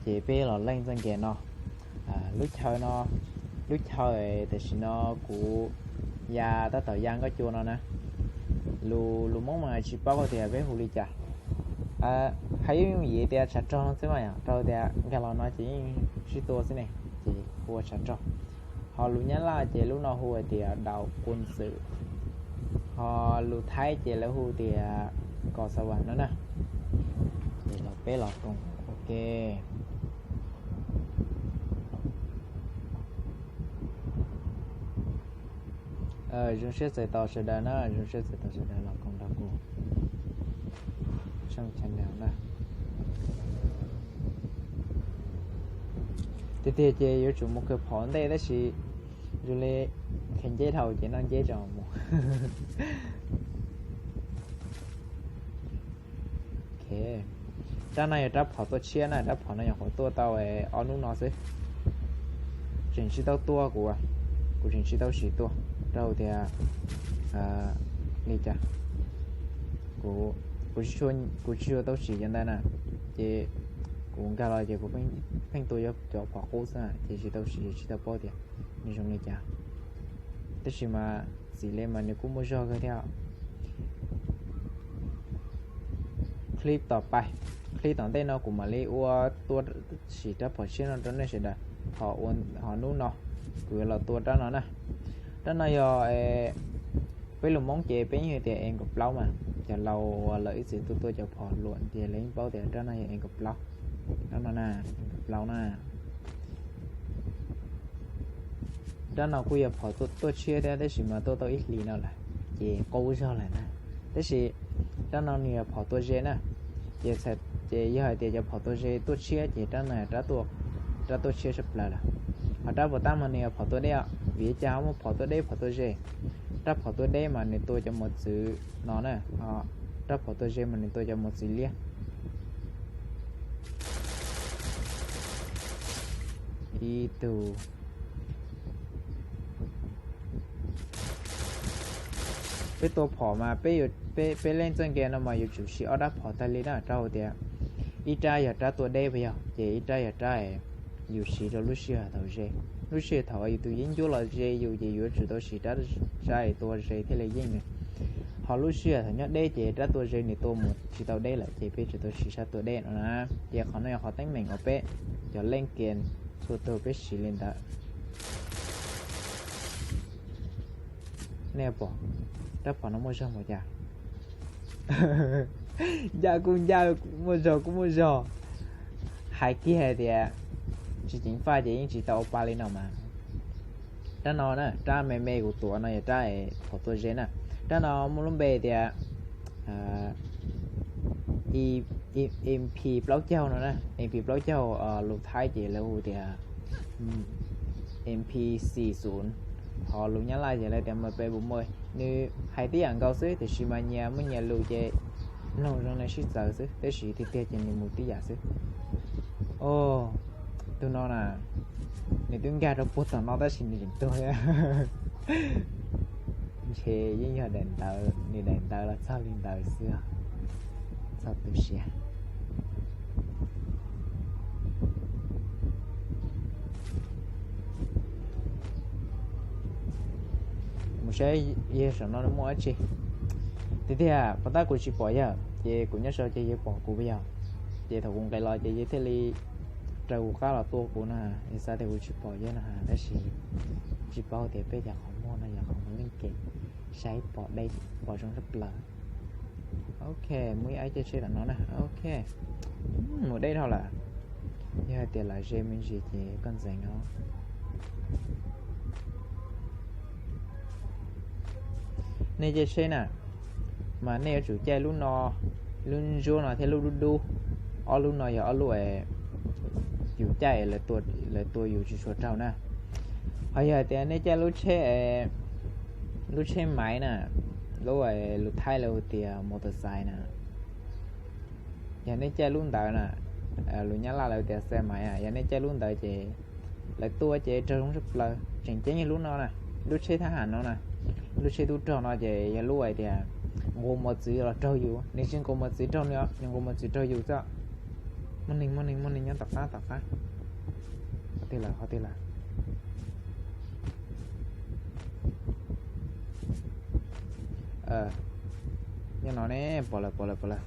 Ces peb los leej txoj nkaus no, lub chaw no, lub chaw tam sim no kuv ya tab tom ya nkauj cua no na. Lus, lus Hmoob mas tsis paub tias peb hu li cas. Hais yooj yooj yim tias tshav rog no xwb mas yom, rau tias nkag los no ces yeej sib tua xwb ne, ces hu ua tshav rog. Ho lus Nyab Laj ces lub no hu hais tias daus quas ntxwm, ho lus Thaib ces lawv hu tias kos xa vam no na. Ces los peb los koom, ok. Zoo siab txais tos sawv daws na, zoo siab txais tos sawv daws los koom nrog kuv tshooj channel na. Tiag tiag ces yuav tsum mus kawg phom ntej tab sis zoo li khaws nceb dhau ces noj nceb tso mus. Rab no yog rab phom tuaj tshiab na, rab phom no nyuam qhuav tuaj tau ob hnub no xwb. Tseem tsis tau tua kuv, kuv tseem tsis tau sim tua, rau tias li cas kuv, kuv tsis tshua tau sim cov ntawd na, ces kuv nkag los ces kuv pheej tua cov phom qub xwb ces tsis tau sim, tsis tau paub tias nws zoo li cas. Tab sis mas txim li mas nws kuj muaj zog kawg thiab. Clip tom pais, clip tom ntej no kuv mam li ua tua sim rab phom tshiab no rau nej sawv daws. Ho hnub no kuv yuav los tua rab no na. Rab no yog peb lus Hmoob ces peb yeej tias ev nkaum plaub mas, cov laus uas lawv ib txwm tua tua cov phom luam ces lawv yeej paub tias rab no yog ev nkaum plaub. Rab no na, ev nkaum plaub na. Rab no kuj yog phom tuaj tshiab thiab tab sis mas tuaj tau ib hlis no lawm ces qub zog lawm na. Tab sis rab no nws yog phom tua ze na, ces yog hais tias cov phom tua ze tuaj tshiab ces rab no rab tuaj tshiab tshaj plaws lawm. Ho rab puas tab mas nws yog phom tua deb os, vim li cas ho muaj phom tua deb phom tua ze? Rab phom tua deb mas nws tua cov mos txwv no na, rab phom tua ze mas nws tua cov mos txwv liab. Ib tug. Peb tua phom mas peb, peb leej txoj nkaus no mas yuav tsum siv ob rab phom tag li na, rau hais tias ib rab yog rab tua deb puas yog, ces ib rab yog rab yus siv rau lub sij hawm thaum ze. Lub sij hawm thaum yus tus yeeb ncuab los ze yus ces yuav tsum tau siv rab, rab tua ze thiaj li yeej nws. Ho lub sij hawm thaum nyob deb ces rab tua ze nws tua mus tsis tau deb lawm ces peb tsum tau siv rab tua deb no na. Ces qhov no yog qhov teeb meem uas peb cov leej kias txhua tus peb siv li ntawd. Nej pom rab phom no muaj zog npaum cas? Ncaj kuj ncaj, muaj zog kuj muaj zog. Hais kiag hais tias tsis ceev faj ces yeej tsis tau ua pa li no mas. Rab no na, rab me me kuv tuav no yog rab phom tua ze na. Rab no muaj lub npe tias M P plaub caug no na, M P plaub caug lus Thaib ces lawv hu tias M P xi xun, ho lus Nyab Laj ces lawv tias M P bốn mươi. Nws hais tib yam nkaus xwb tiam sis mas nyias muaj nyias lus ces mloog zoo li sib txawv xwb, tab sis tiag tiag ces nws mus tib yam xwb. Tus no na, nws twb nkag rau puag tom no tab sis nws tseem tuag. Ntshe yeej yog daim ntawv, nws daim ntawv los txog li ntawd xwb. Txog tu siab. Mus saib yawg saum no muaj dab tsi. Tiag tiag pov tab kuv tsis pom yawg ces kuv nyob saud ces yawg pom kuv puas yog. Ces thaum kuv nqes los ces yawg thiaj li raws kuv qab los tua kuv no. Yawg xav tias kuv tsis pom yawg no tab sis tsis paub tias peb cov qhov muag no yog qhov muag leej kev, saib pom deb pom zoo tshaj plaws. Ok, muaj ib ab caij tsheb tom no na. Ok, mus deb dhau lawm. Yog hais tias lam ze me ntsis ces koj ntxeev os. Nej caij tsheb na, mas nej yuav tsum caij lub no, lub ntsuab no thiab lub dub dub. Ob lub no yog ob lub yus caij lawv tua yus tsis tshua raug na. Ho yog hais tias nej caij lub tsheb, lub tsheb maiv na, lub lus Thaib lawv hu tias motorcycle na, yog nej caij lub ntawd na, lus Nyab Laj lawv tias xe máy, yog nej caij lub ntawd ces lawv tua ces raug zoo tshaj plaws. Tseem ceeb yog lub no na, lub tsheb thab ham no na, lub tsheb tub rog no ces yog lub hais tias nqus mos txwv los raug yus, nws tsis nqus mos txwv raug nws, nws nqus mos txwv raug yus xwb. Muaj neeg, muaj neeg, muaj neeg nyob tom qab, tom qab. Qhov twg lawm, qhov twg lawm? Nyob no ne, pom lawm, pom lawm, pom lawm.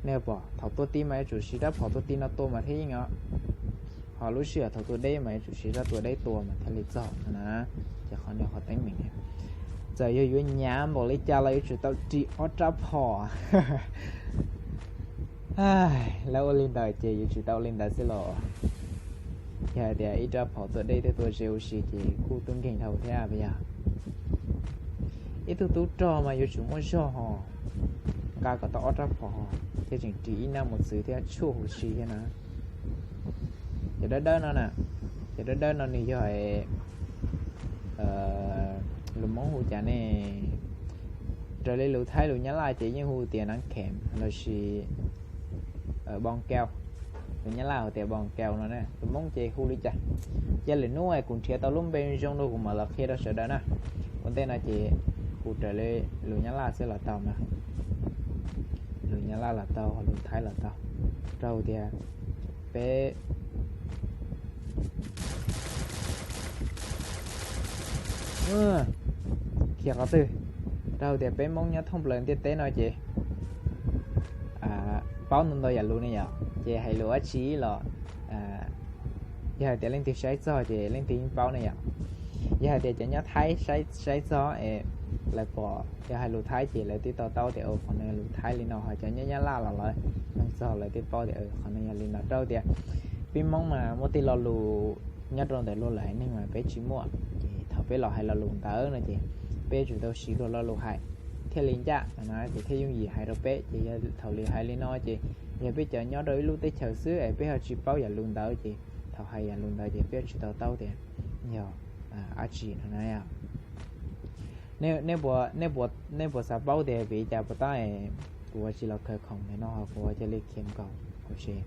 Nej pom thaum tuaj tib mas yuav tsum siv rab phom tuaj tib no tua mas thiaj yeej os. Ho lub sij hawm thaum tua deb mas yuav tsum siv rab tua deb tua mas thiaj li txog no na. Ces qhov no qhov teeb meem, txawm yog yuav nyav npaum li cas los yuav tsum tau ris ob rab phom. Lawv ua li ntawd ces yuav tsum tau ua li ntawd xwb los. Yog hais tias ib rab phom tua deb thiab tua ze ua si ces kuj tub nkeeg dhau thiab puas yog? Ib tug tub rog mas yuav tsum muaj zog ho nqa kom tau ob rab phom ho thiaj tseem ris ib nab mos txwv thiab tshuaj huv si thiab na. Cov dawb dawb no na, cov dawb dawb no nws yog lus Hmoob hu cas ne? Raws li lus Thaib lus Nyab Laj ces yeej hu tias nab khem lossis boo kau. Lus Nyab Laj hu tias boo kau no, lus Hmoob ces hu li cas? Cia lwm hnub kuv nrhiav tau lub npe zoo rau kuv mam los qhia rau sawv daws na. Ua ntej no ces hu raws li lus Nyab Laj xwb los tau na. Lus Nyab Laj los tau, lus Thaib los tau. Rau tias peb khiav qhov twg? Rau tias peb Hmoob nyob thoob plaws ntiaj teb no ces paub ntau ntau yam lus ne yom, ces hais lus dab tsi los yog hais tias leej twg saib txog ces leej twg yeej paub ne yom. Yog hais tias cov nyob Thaib saib txog es lawv pom yog hais lus Thaib ces lawv twb to taub tias qhov no lus Thaib li no, ho cov nyob Nyab Laj los lawv mloog txog lawv twb paub tias qhov no yog li no. Rau tias peb Hmoob mas muaj tej lo lus nyob rau ntawm luag lwm haiv neeg mas peb tsis muaj, ces thaum peb los hais lo lus ntawd no ces peb yuav tsum tau siv luag lo lus hais thiaj li ncaj no ces thiaj yooj yim hais rau peb. Ces yog thaum lwm hais li no ces yog peb cov nyob rau ib lub teb chaws xwb es peb ho tsis paub yam lus ntawd ces thaum hais yam lus ntawd ces peb yuav tsis to taub tias yog dab tsi no na. Nej puas xav paub tias vim li cas puas tab kuv ua tsis los khaws khoom ntawm no ho kuv ua cia li khiav nkaus kuv tsev?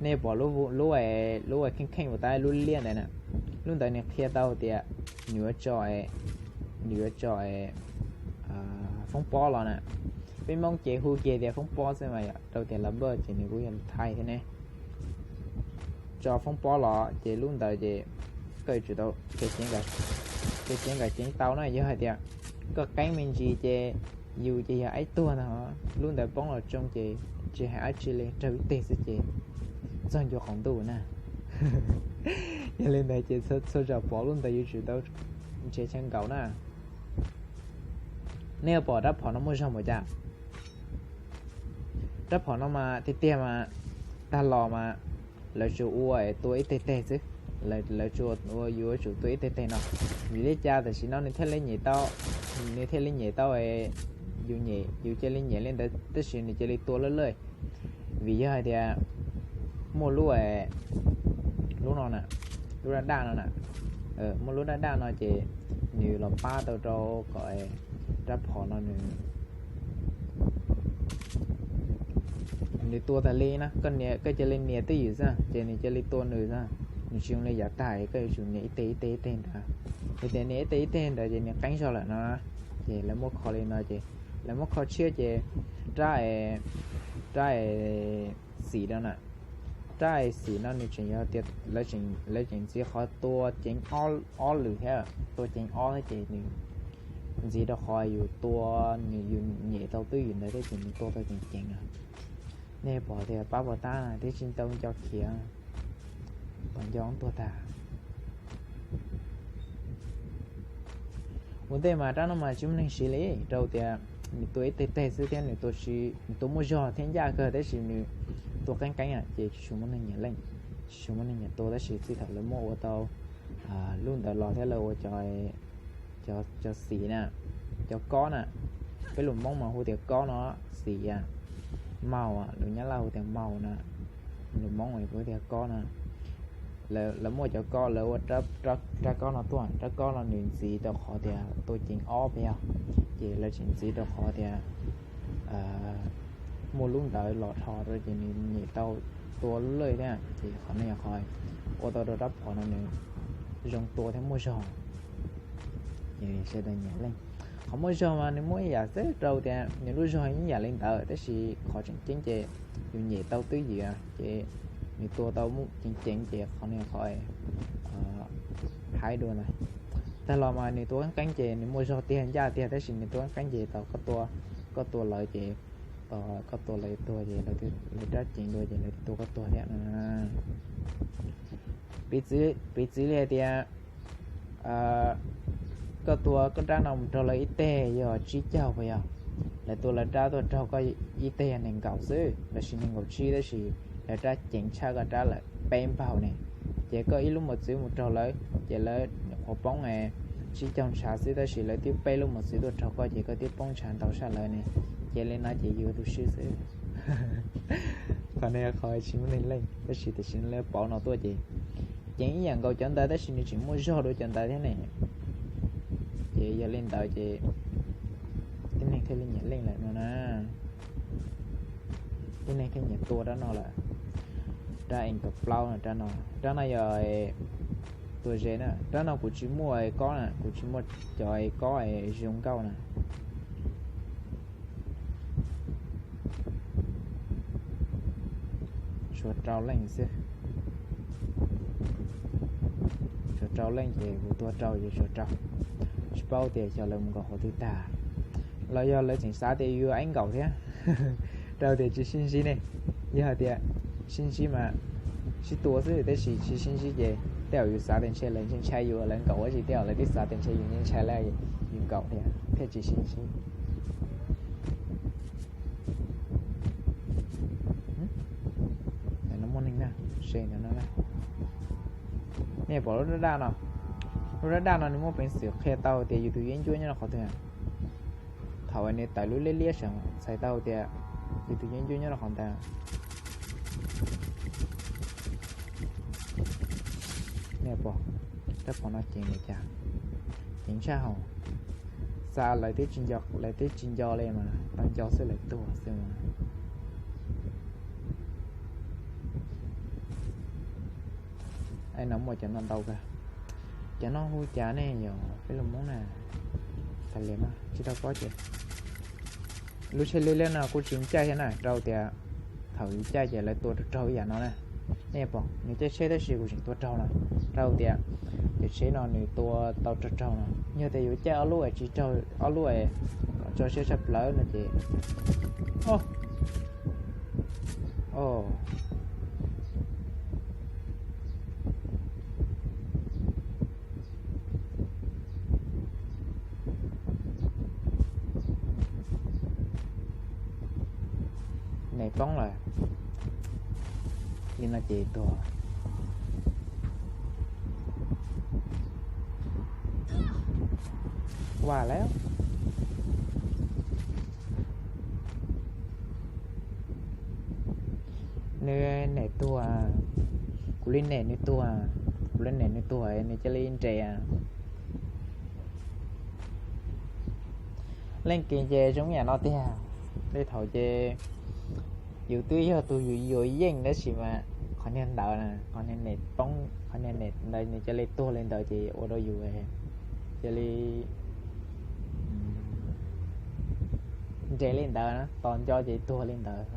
Nej pom lub, lub kheej kheej puas tab, lub liaj ntawd na, lub ntawd nws qhia tau tias nws yuav tso, nws yuav tso foob pob los na. Peb Hmoob ces hu kiag tias foob pob xwb mas yom, rau tias lawv npaj ces nws kuj yog lus Thaib thiab ne. Tso foob pob los ces lub ntawd ces koj yuav tsum tau ceev, ceev kom ceev tau na. Yog hais tias koj qeeb me ntsis ces yus ces yog aib tuag ntag. Lub ntawd poob los tsoo ces tsis hais dab tsi li, raug ib teg xwb ces txog ncua qaum ntuj na. Yog li ntawd ces txhua zaus pom lub ntawd yuav tsum tau nrhiav chaw nkaum na. Nej yuav pom rab phom no muaj zog npaum cas? Rab phom no mas tiag tiag mas tag los mas lawv tsuas ua tua ib teg teg xwb. Lawv tsuas ua, yuav tsum tua ib teg teg no. Vim li cas tam sim no nws thiaj li nyem tau, nws thiaj li nyem tau, yus nyem, yus cia li nyem li ntawd tab sis nws cia li tua lawj lawj? Vim yog hais tias muaj lub, lub no na, lub daj daj no na, muaj lub daj daj no ces nws los pab tau rau kom rab phom no nws, nws tua tas li na. Koj cia li nias twj ywm xwb ces nws cia li tua nws xwb. Nws tsis zoo li yav tag koj yuav tsum nias ib teg ib teg ib teg ntawd. Yog tias nias ib teg ib teg ntawd ces nws qeeb zog lawm no. Ces lawv muab kho li no ces, lawv muab kho tshiab ces rab, rab xim no na, rab xim no nws tseem yog tias lawv tseem ntxiv qhov tua ceev ob lwm thiab, tua ceev ob thiab ces nws ntxiv rau qhov yus tua, nws yus nyem tau twj ywm ntawd thiab ces nws tua tau ceev ceev na. Nej pom tias pab puas tab na, twb tsis tau nco khiav, pom nco tuag tag. Ua ntej mas rab no mas tsis muaj neeg siv li, rau tias nws tua ib teg teg xwb thiab nws tua muaj zog thiab ncaj kawg tab sis nws tua qeeb qeeb ces tsis tshua muaj neeg nyiam leej, tsis tshua muaj neeg nyiam tua tab sis txij thaum lawv muab ua tau lub ntawd los thiab lawv ua cov xim na, cov kob na, peb lus Hmoob mas hu tias kob no, xim, maus, lus Nyab Laj hu tias maus na, lus Hmoob mas hu tias kob no. Lawv muaj cov kob, lawv ua rab kob no tuaj, rab kob no nws ntxiv rau qhov tias tua ceev ob pes yog, ces lawv tseem ntxiv rau qhov tias muaj lub ntawd los dhos rau ces nws nyem tau tua lub lawj thiab ces qhov no yog qhov ua tau rau rab phom no nws zoo tua thiab muaj zog. Ces sawv daws nyiam leej. Qhov muaj zog mas nws muaj ib yam xwb, rau tias nws lub zog ib yam li ntawd, tab sis qhov tseem ceeb ces yus nyem tau twj ywm, ces nws tua tau ceev ceev, ces qhov no qhov haib dua ntag. Tag los mas nws tua qeeb qeeb ces nws muaj zog tiag ncaj tiag, tab sis nws tua qeeb qeeb ces tau koj tua, koj tua lawv ces, koj tua lawv tuag ces lawv rab ceev dua ces lawv tua koj tuag thiab no. Piv txwv li hais tias koj tua koj rab no mus raug lawv ib teg yog tsib caug puas yog? Lawv tua lawv rab tuaj raug koj ib teg yog nees nkaum xwb, los sis nees nkaum tsib, tab sis lawv rab ceev tshaj koj rab lawm peb npaug ne. Ces koj ib lub mos txwv mus raug lawv, ces lawv nyuam qhuav poob tsib caug ntshav xwb, tab sis lawv twb peb lub mos txwv tuaj raug koj, ces koj twb poob ntshav ntau tshaj lawv ne. Ces li no ces yus tus swb xwb. Qhov no qhov tsis muaj neeg leej, tab sis tam sim no lawv pauv no tuaj ces ceev ib yam nkaus cov ntawd, tab sis nws tseem muaj zog dua cov ntawd thiab ne. Ces yog li ntawd ces tib neeg thiaj li nyiam leej lawm no na. Tib neeg thiaj nyiam tua rab no lawm. Rab ees kaum plaub no, rab no, rab no yog tua ze na. Rab no kuv tsis muaj kob na, kuv tsis muaj cov kob zoo nkauj na. Suav rau leej xwb. Suav rau leej ces kuv tua rau ces suav rau. Tsis paub tias xyov lawv mus nkaum qhov twg tag, los yog lawv tseem xav tias yus yuav eeb nkaum thiab, rau tias tsis sib ntsib ne. Yog hais tias sib ntsib mas sib tua xwb, tab sis tsis sib ntsib ces tej zaum yus xav tias ntshe lawv ntshai ntshai yus, lawv nkaum ua si, tej zaum lawv twb xav tias ntshe yus ntshai lawv, yus nkaum thiab thiaj tsis sib ntsib. No muaj neeg na, se ntawm no na. Nej pom lub daj daj no, lub daj daj no nws muaj peev xwm qhia tau tias yus tus yeeb ncuab nyob rau qhov twg. Thaum nws tawm lub liab liab saum txhais tau tias yus tus yeeb ncuab nyob rau qhov ntawd. Nej pom, rab phom no ceev li cas? Ceev tshaj hauv. Xa lawv twb tsis nco, lawv twb tsis nco li mas tau nco xwb lawv tuag xwb mas. Ai no muaj cov no ntau kawg. Cov no hu cas ne yog peb lus Hmoob na? Tag li mas tsis tau paub ces. Lub tsheb liab liab no kuj tsis caij thiab na, rau tias thaum yus caij ces lawv tua raug raug ib yam no na. Nej pom nws caij tsheb tab sis kuv tseem tua raug no, rau tias cov tsheb no nws tua tau raug raug no. Yog tias yus caij ob lub es tsis raug, ob lub es kom tso siab tshaj plaws no ces, o, o, nws poob lawm. Li no ces tuag. Vaj lawm. Nws nem tuag, kuv li nem nws tuag, kuv li nem nws tuag nws cia li nres. Leej kev ces zoo yam no tiag. Tej thaum ces yus twb yog tus yus yuav yeej tab sis mas qhov niag ntawd na, qhov niag nem poob, qhov niag nem ntawd nws cia li tuag li ntawd ces ua rau yus cia li nres li ntawd, tos nco ces tuag li ntawd.